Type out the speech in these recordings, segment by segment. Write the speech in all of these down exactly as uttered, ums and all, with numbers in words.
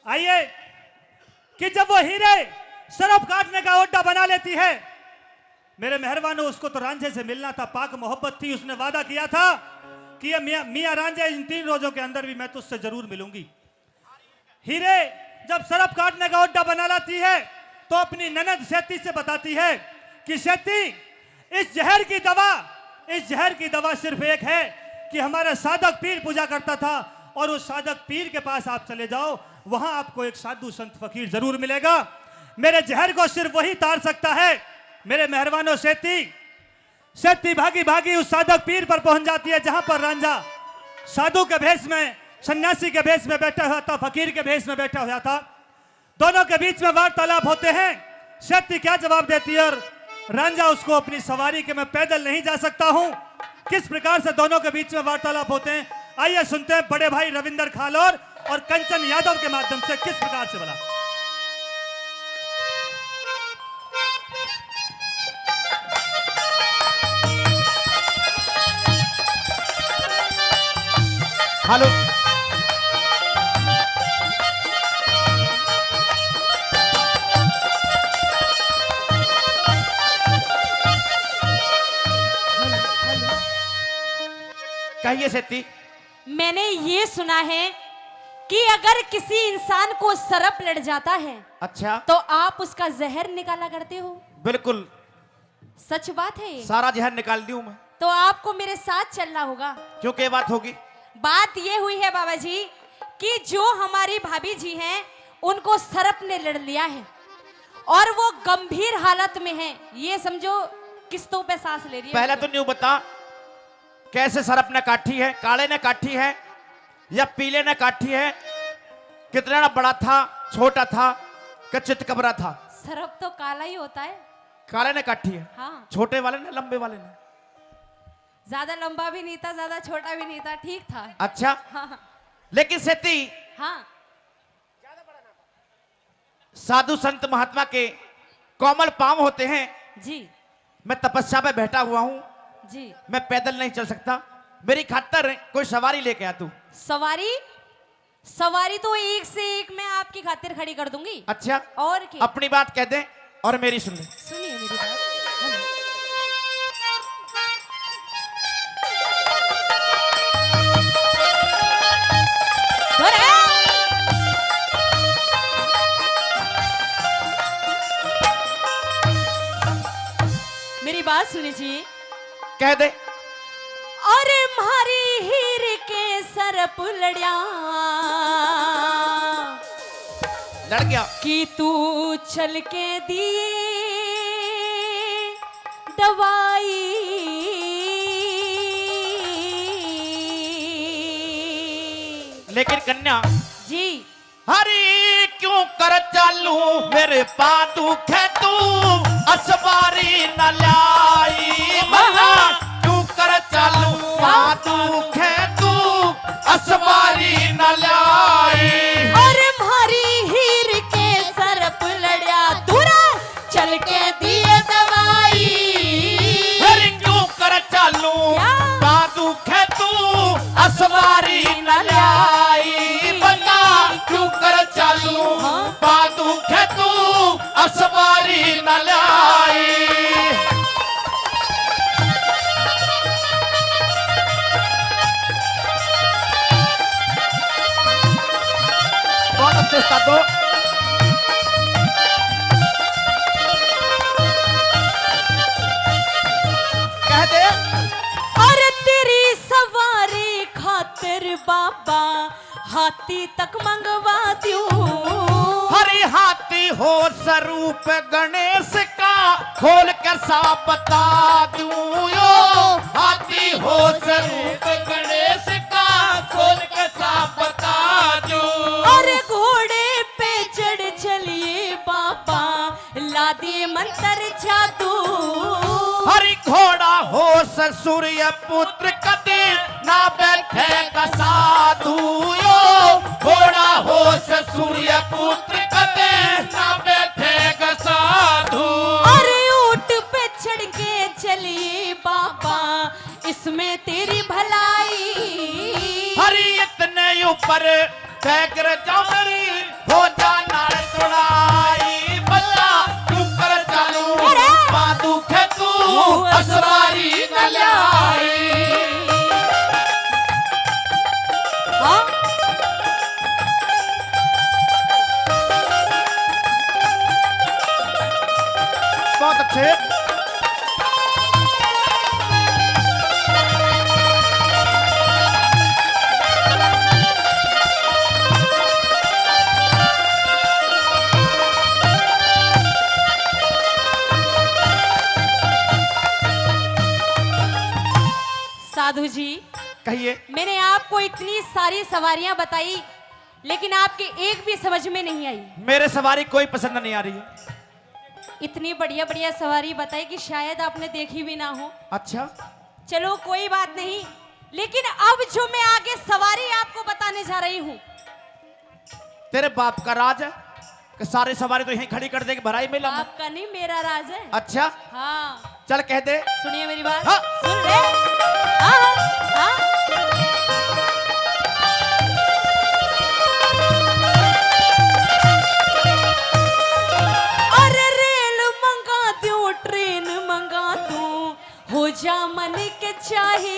आइए कि जब वो हीरे सरप काटने का ओड्डा बना लेती है, मेरे मेहरबानों, उसको तो रांझे से मिलना था, पाक मोहब्बत थी, उसने वादा किया था कि ये मियाँ, मियाँ रांझे, इन तीन रोजों के अंदर भी मैं तुझसे जरूर मिलूंगी। हीरे जब सरप काटने का ओड्डा बना लाती है तो अपनी ननद सेती से बताती है कि सेती, इस जहर की दवा, इस जहर की दवा सिर्फ एक है कि हमारा साधक पीर पूजा करता था, और उस साधक पीर के पास आप चले जाओ, वहां आपको एक साधु संत फकीर जरूर मिलेगा। मेरे जहर को सिर्फ वही तार सकता है। मेरे मेहरबानों, सेती, सेती भागी भागी उस साधक पीर पर पहुंच जाती है, जहां पर रांझा साधु के भेष में, सन्यासी के भेष में बैठा हुआ था, फकीर के भेष में बैठा हुआ था। दोनों के बीच में वार्तालाप होते हैं। सेती क्या जवाब देती है और रांझा उसको अपनी सवारी के, "मैं पैदल नहीं जा सकता हूं।" किस प्रकार से दोनों के बीच में वार्तालाप होते हैं, आइए सुनते हैं बड़े भाई रविंदर खालोर और कंचन यादव के माध्यम से किस प्रकार से बोला। हेलो। कहिए सेती। मैंने ये सुना है कि अगर किसी इंसान को सरप लड़ जाता है, अच्छा। तो आप उसका जहर निकाला करते हो? बिल्कुल। सच बात है ये? सारा जहर निकाल दूं मैं। तो आपको मेरे साथ चलना होगा। क्यों, क्या बात होगी? बात ये हुई है बाबा जी कि जो हमारी भाभी जी हैं, उनको सरप ने लड़ लिया है और वो गंभीर हालत में है। ये समझो, किस्तों पे सांस ले रही है। पहले तो न्यू बता, कैसे सरप ने काटी है, काले ने काटी है या पीले ने काटी है, कितना बड़ा था, छोटा था, कि चितकबरा था? सरप तो काला ही होता है। काले ने काटी है? हाँ। छोटे वाले ने, लंबे वाले ने? ज्यादा लंबा भी नहीं था, ज्यादा छोटा भी नहीं था, ठीक था। अच्छा। हाँ। लेकिन सेती, हाँ। साधु संत महात्मा के कोमल पांव होते हैं। जी। मैं तपस्या पे बैठा हुआ हूँ। जी। मैं पैदल नहीं चल सकता, मेरी खातर कोई सवारी लेके आ तू। सवारी? सवारी तो एक से एक मैं आपकी खातिर खड़ी कर दूंगी। अच्छा। और क्या? अपनी बात कह दे और मेरी सुन ले। सुनिए मेरी बात। अरे! मेरी बात सुनिए जी। कह दे। अरे म्हारी हीर के सरप लड़या लड़ गया। कि तू चल के दिए दवाई। लेकिन कन्या जी। हरी क्यों कर चालू मेरे पा दुखे तू, असवारी न लाई। मना क्यों कर चालू पा दुखे तू, असवारी न लाई। और म्हारी हीर के सरप लड़या दूरा चल के दिए दवाई। हरी क्यों कर चालू क्या? पा दुखे तू, असवारी न लाई। बंदा क्यों कर चालू हाँ। पा दुखे तू, असवारी न लाई। बहुत अच्छे उस्तादो। कह दे। अरे तेरी सवारी खातिर बाबा हाथी तक मंगवा दूं। हरी हाथी हो स्वरूप गणेश का खोल के सा बता दूं यो। हाथी हो स्वरूप गणेश का खोल के सा बता दूं। अरे घोड़े पे चढ़ चलिए बाबा ला दिए मंत्र जादू। हरी घोड़ा हो सूर्य पुत्र कदे ना बैठेगा साधु यो। घोड़ा हो सूर्य पुत्र कदे ना बैठेगा साधु। अरे ऊंट पे चढ़ के चलिए बाबा इसमें तेरी भलाई। हरी इतने ऊपर बैगर जामरी हो से। साधु जी, कहिए। मैंने आपको इतनी सारी सवारियां बताई, लेकिन आपके एक भी समझ में नहीं आई। मेरे सवारी कोई पसंद नहीं आ रही है। इतनी बढ़िया बढ़िया सवारी बताई कि शायद आपने देखी भी ना हो। अच्छा। चलो, कोई बात नहीं, लेकिन अब जो मैं आगे सवारी आपको बताने जा रही हूँ। तेरे बाप का राज है कि सारी सवारी तो यहीं खड़ी कर देगी, भराई मेला में। आपका नहीं, मेरा राज है। अच्छा। हाँ। चल कह दे। सुनिए मेरी बात। हाँ। सुन ले। हाँ, हाँ, हाँ। अरे रेल मंगा दूं, ट्रेन मंगा दूं, हो जा मन के चाहे।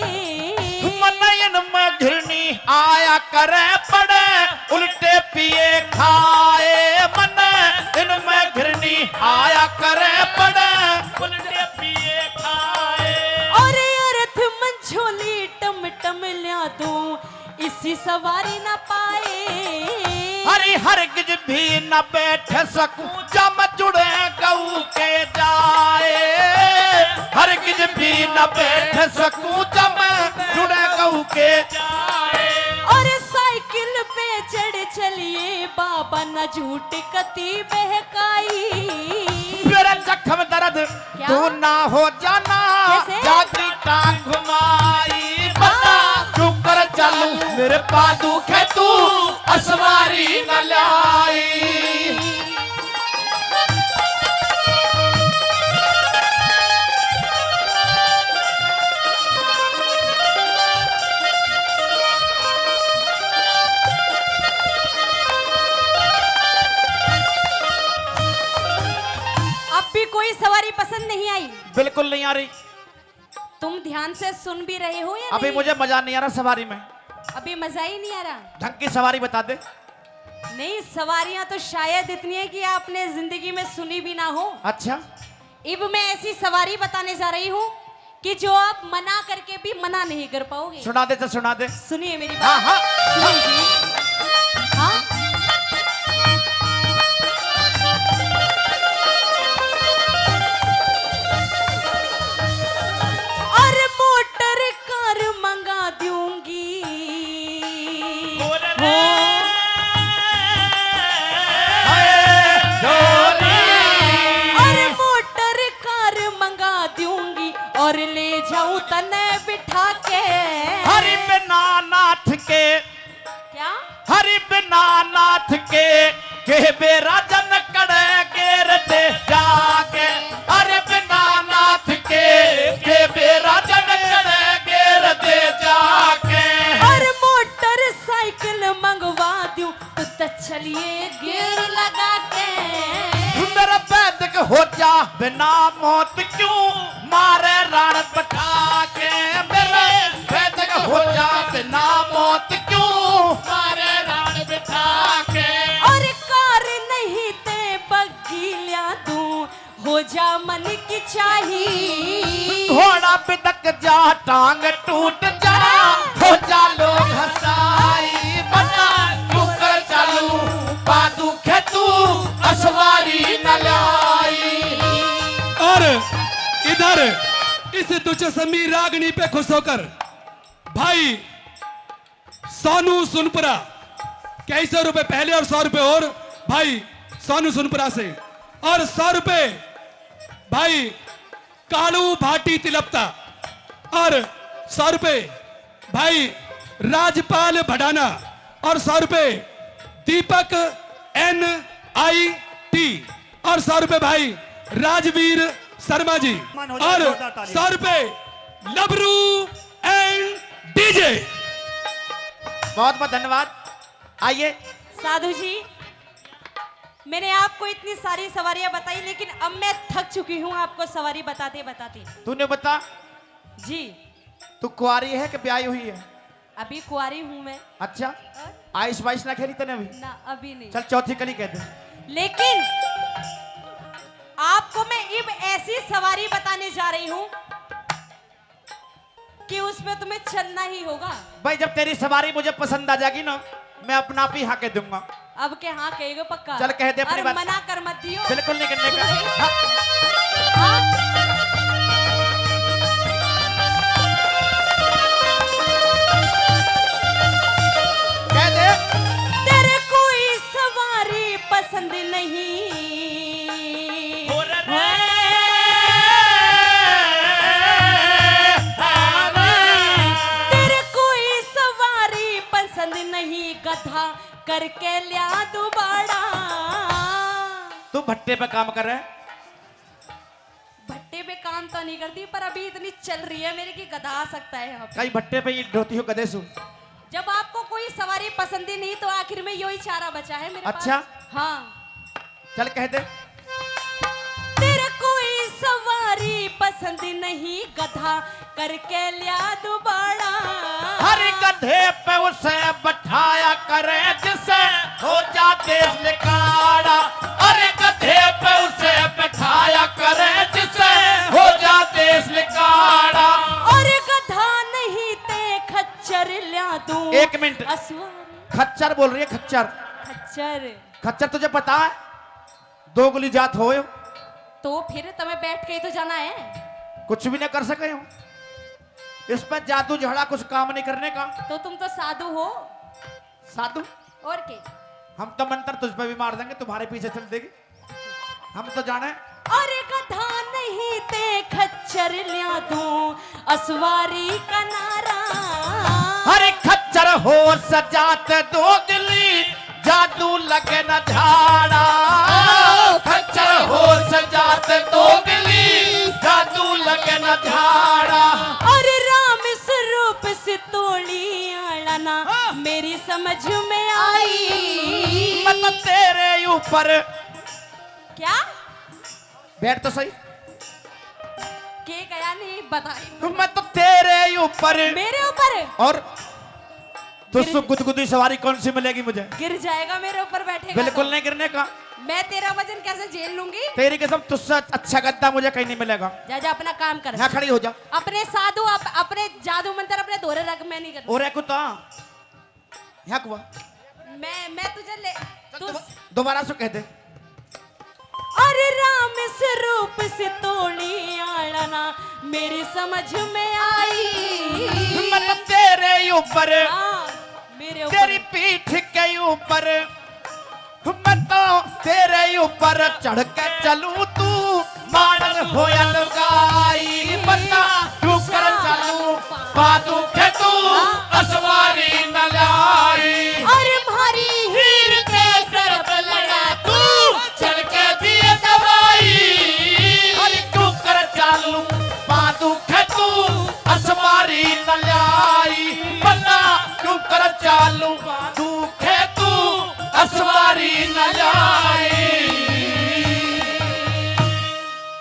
मन इनमें घिरनी आया करे पड़े, उल्टे पिए खाए। मन इनमें घिरनी आया करे पड़े, उल्टे पिए खाए। अरे अर्थ मंझोली टम टम ल्या दूं, इसी सवारी ना पाए। हरी हरगिज भी न बैठ सकूं, जब जुड़े गऊ के जाए। हरगिज भी न बैठ सकूं, जब जुड़े गऊ के जाए। और साइकिल पे चढ़ चलिए बाबा, न झूठ कती बहकाई। मेरा जख्म दर्द क्या? तू ना हो जाना, कैसे? जाती टांग घुमाई। बता, हाँ। क्यों कर चालू मेरे पादू खे तू, असवारी न लाई। अब भी कोई सवारी पसंद नहीं आई? बिल्कुल नहीं आ रही। तुम ध्यान से सुन भी रहे हो या अभी नहीं? मुझे मजा नहीं आ रहा सवारी में। अभी मजा ही नहीं आ रहा। ढंग की सवारी बता दे। नहीं, सवारियां तो शायद इतनी है कि आपने जिंदगी में सुनी भी ना हो। अच्छा। इब मैं ऐसी सवारी बताने जा रही हूँ कि जो आप मना करके भी मना नहीं कर पाओगे। सुना दे तो सुना दे। सुनिए मेरी बात। हाँ, हाँ। सुनिए जी। हाँ। और मोटर कार मंगा दूंगी। और मोटर कार मंगा दूंगी और ले जाऊं तने बिठा के। हरि बिना नाथ के। क्या? हरि बिना नाथ के, के बेरा जन कड़े गेर दे जाके। हरि बिना नाथ के, के बेरा जन कड़े गेर दे जाके। और मोटरसाइकिल मंगवा दूं तो चलिए गेर लगा के। मेरा पैदक हो जा बिना मौत क्यों मारे राण बिठा के। मेरा पैदक हो जा बिना मौत क्यों मारे राण बिठा के। और कार नहीं ते बग्गी ल्या दूं, हो जा मन की चाही। घोड़ा बिदक जा, टांग टूट जा, हो जा लोग हंसाई। बना क्यों कर चालू, पादू खेतू असवारी न लाई। और इधर इस दुचसमी रागनी पे खुश होकर भाई सोनू सुनपुरा, कई सौ रुपए पहले और सौ रुपए और भाई सोनू सुनपुरा से, और सौ रुपए भाई कालू भाटी तिलपता, और सौ रुपए भाई राजपाल भडाना, और सौ रुपए दीपक एन आई टी, और सौ रुपए भाई राजवीर शर्मा जी, और सौ रुपए लबरू एंड डीजे। बहुत बहुत धन्यवाद। आइए। साधु जी, मैंने आपको इतनी सारी सवारियां बताई, लेकिन अब मैं थक चुकी हूँ आपको सवारी बताते बताते। तूने बता। जी। तू कुंवारी है कि ब्याही हुई है? अभी कुंवारी हूँ मैं। अच्छा। और? आइस वाइस ना खेली तने अभी? ना, अभी नहीं। चल चौथी कली कह दे। लेकिन आपको मैं इब ऐसी सवारी बताने जा रही हूँ कि उसमें तुम्हें चलना ही होगा। भाई, जब तेरी सवारी मुझे पसंद आ जाएगी ना, मैं अपना आप ही हाँ कह दूंगा। अब के हाँ कहेगा पक्का? चल, कह दे अपनी और बात। मना कर मत दियो। बिल्कुल नहीं करने का। हाँ। हाँ। कह दे। तेरे कोई सवारी पसंद नहीं। हो रे रे। तेरे कोई सवारी पसंद नहीं, गधा करके ल्या दोबारा। तू भट्टे पे काम कर रहा है? भट्टे पे काम तो नहीं करती, पर अभी इतनी चल रही है मेरी कि गधा आ सकता है यहाँ पे। कई भट्टे पे ये ढोती हो गधे सु। जब आपको कोई सवारी पसंद ही नहीं, तो आखिर में यो ही चारा बचा है मेरे अच्छा? पास। हाँ। चल, कह दे। तेरा कोई सवारी पसंद नहीं, गधा करके ल्या दोबारा। हर गधे पे उसे बैठाया करे, जिसे हो जा देश लिकाड़ा। अरे गधे पे उसे बैठाया करे, जिसे हो जा देश लिकाड़ा। अरे गधा नहीं ते खच्चर ल्या दूं। एक मिनट। असवारी। खच्चर बोल रही है, खच्चर। खच्चर। खच्चर तुझे पता है? दोगली जात हो। तो फिर तुम्हें बैठ के ही तो जाना है। कुछ भी नहीं कर सके हो। इस पर जादू झाड़ा कुछ काम नहीं करने का। तो तुम तो साधु हो। साधु? और के? हम तो मंत्र तुझ पे भी मार देंगे, तुम्हारे पीछे चल देगी। हम तो जाने। अरे गधा नहीं ते खच्चर ल्या दूं, असवारी का नारा। अरे खच्चर हो सजात दोगली, जादू लगे न झाड़ा। खच्चर हो सजात दोगली, जादू लगे न झाड़ा। अरे राम स्वरूप से तोली आला ना, हाँ। मेरी समझ में आई। मैं तो तेरे ऊपर। क्या? बैठ तो सही। के गया नहीं बताई। मैं तो तेरे ऊपर। मेरे ऊपर? और तुझसे गिर- गुदगुदी सवारी कौन सी मिलेगी मुझे? गिर जाएगा मेरे ऊपर बैठेगा बिल्कुल तो। नहीं गिरने का। मैं तेरा वजन कैसे झेल लूंगी? तेरी कसम, तुझसे अच्छा गद्दा मुझे कहीं नहीं मिलेगा। जा, जा, अपना काम कर। यहाँ खड़ी हो जा। अपने साधु, अप-, अपने जादू मंत्र अपने धोरे रख, मैं नहीं करना। और है कुत्ता? यहाँ कुआ। मैं, मैं तुझे ले, चल, तू दोबा-, दोबारा से कह दे। अरे राम स्वरूप से तोली आला ना, मेरी समझ में आई। मैं तो तेरे ऊपर, हाँ, मेरे ऊपर। तेरी पीठ के ऊपर, मैं तो तेरे ऊपर चढ़ के चलूं, तू मानस होया लुगाई, बता क्यों कर चलूं, बादू के